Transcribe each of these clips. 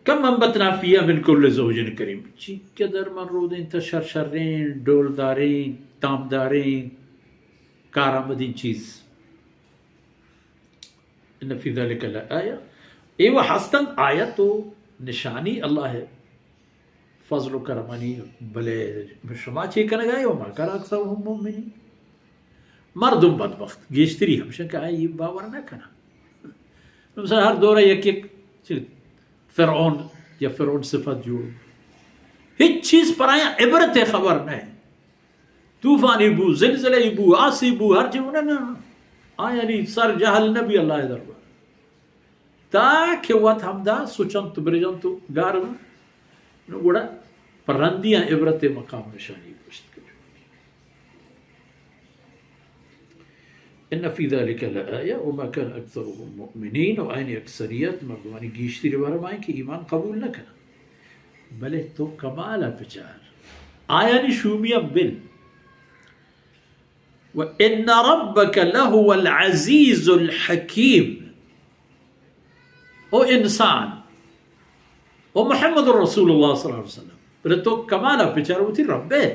کم انبتنا فیہا من کل زوج کریم، چی قدر من رودینتا شر شریں، ڈولداریں، تامداریں، کارآمدیں چیز۔ ان فی ذلک لآیہ، اے و ہستن آیت و نشانی اللہ فضل و کرمانی، بلے شما چے کنگا ئے؟ وما کان اکثرهم مؤمنین۔ مردم بدبخت گیشتری ہمشن کہ آئی باور نہ کنن۔ مثلا ہر دورہ یک یک چی فرعون یا فرعون صفت جوڑ، ہچ چیز پر آیاں عبرت خبر نہ۔ طوفانی بو، زلزلہ بو، آسی بو، ہر چی بو، نہ، نہ۔ آیانی سر جہل نہ بی اللہ دربار۔ تاکہ وت ہمدا سچنت و برجنت و گار بنت۔ نو گڑا پہ رندیاں عبرت مقام نشانی گوشت کہ ان فی ذلک لآیہ وما کان اکثرهم مؤمنین، و آیانی اکثریت مردمانی گیشتری بارہ ہمائیں کہ ایمان قبول نہ کنن۔ بلے تو کمال ء بچار، آیانی شومیاں بل۔ و ان ربک لهو العزیز الحکیم۔ او انسان، او محمد رسول اللہ صلی اللہ علیہ وسلم، بلے تو کمال ء بچار وتی رب ء۔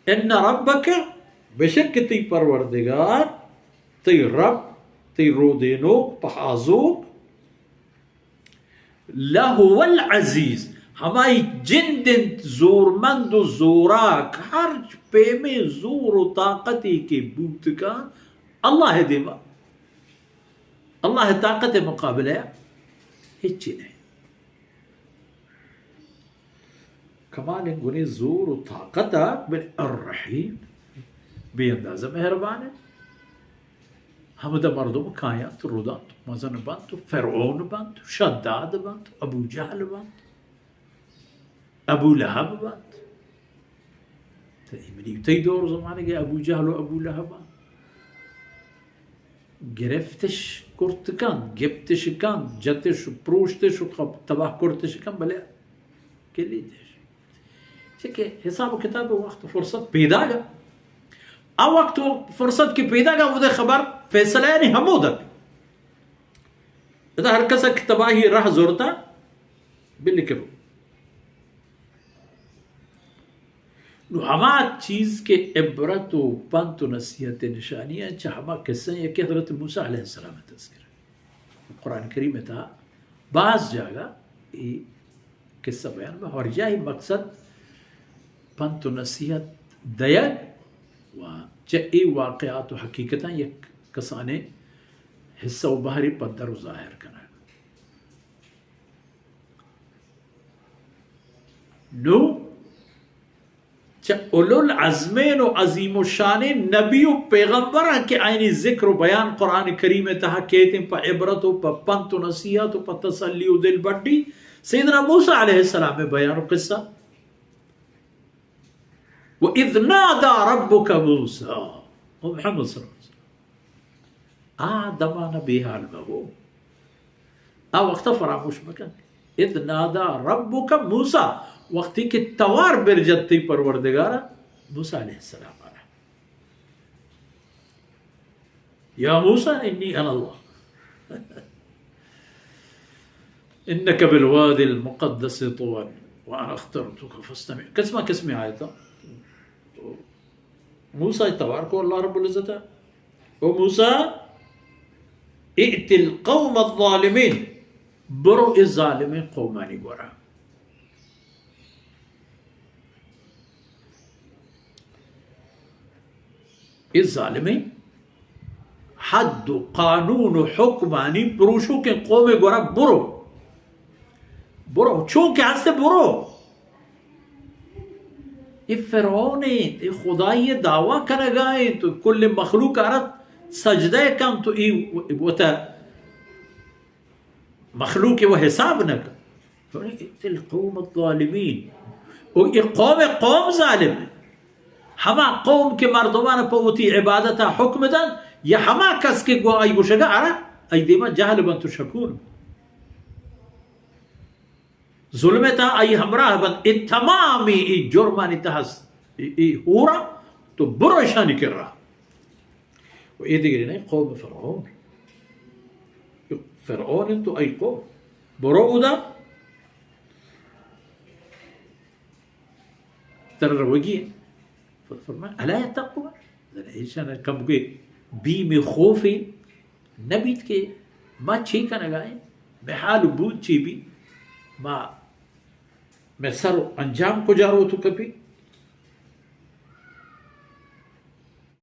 ان ربک، بشک تئی پروردگار، تئی رب، تئی رودینوک، پہازوک، لهو العزیز، ہمائی جند انت زورمند و زوراک، ہرچ پیمیں زور و طاقتے کہ بوت کن، اللہ ء دیما، اللہ ء طاقت ء مقابلہ ء ہچی نہ۔ کمال گنی زور و طاقت ء، بل الرحیم، بے اندازہ مہربان ہے۔ ہمدا مردم کاینت، رودنت، مزن بنت، فرعون بنت، شداد بنت، ابو جہل بنت، ابو لہب بنت۔ تئی منی تئی دور زمانگے ابو جہل و ابو لہب گرفتش کرت کنت، گپتش کنت، جتش و پروشتش و خب تباہ کرتش کنت، بلے کلیتش۔ چہ کہ حساب و کتاب وقت و فرصت پیداگا۔ آ وقت و فرصت کہ پیداگا، اودے خبر فیصلہ یعنی ہمودا۔ ادا ہر کس کہ تباہی راہ زورتا، بلے کہ رو۔ نو ہما چیز کہ عبرت و پنت و نصیحت نشانی ہیں، چہ ہما قصہ ہیں، یکی حضرت موسیٰ علیہ السلام تذکر۔ قرآن کریم تہا باز جاگہ ای قصہ بیان بہ، ہر جاہی مقصد پنت و نصیحت دیگ و چہ ای واقعات و حقیقتاں یک کسانے حصہ و بہری پدر و ظاہر کنگ۔ نو چہ اولو العزمین و عظیم الشانین نبی و پیغمبراں کہ آیانی ذکر و بیان قرآن کریم تہا کیتیں پہ عبرت و پہ پنت و نصیحت و پہ تسلی و دلبڈی، سیدنا موسیٰ علیہ السلام بیان و قصہ۔ و اذ نادى ربك موسى، او محمد صلی اللہ علیہ وسلم۔ آ دمانہ بے حال مبو۔ آ وقتا فراموش مکن۔ اذ نادى ربك موسى، وقتی کہ توار برجت تئی پروردگارا موسیٰ علیہ السلام آرا۔ یا موسیٰ انی انا اللہ۔ انك بالواد المقدس طوى وانا اخترتك فاستمع۔ قسمہ قسم آیتا۔ موسیٰ توار کو اللہ رب العزت۔ او موسیٰ، ائت القوم الظالمین، برو اے ظالمیں قومانی گورا۔ اے ظالمیں حد و قانون و حکمانی پروشوکیں قوم گورا برو۔ برو، چون کہ ہستے برو۔ اے فرعون انت، اے خدائی دعویٰ کنگا انت، تو کل مخلوق آرت سجدہ کن، تو اے وتا مخلوق و حساب نہ کن۔ تو ائت القوم الظالمین۔ او اے قوم، قوم ظالم انت۔ ہما قوم کہ مردمان پہ وتی عبادت حکم دنت، یا ہما کس کہ گو آئی گوشگا، ارا، آئی دیما جہل بنت و شکور بنت۔ ظلم ء تہا آئی ہمراہ بنت، اے تمامی اے جرمانی تہا است، اے، اے ہورا تو برو اشانی کرا۔ و اے دگرے نہ، قوم فرعون۔ فرعون انت و آئی قوم۔ برو اودا سر روگی انت۔ فرمائے، الا یتقون؟ ایشان کمکے بیم خوفے نہ بیت کہ ما چے کنگا ایں، مئے حال و بود چے بیت، ما، مئے سر و انجام کجا روت و کپیت؟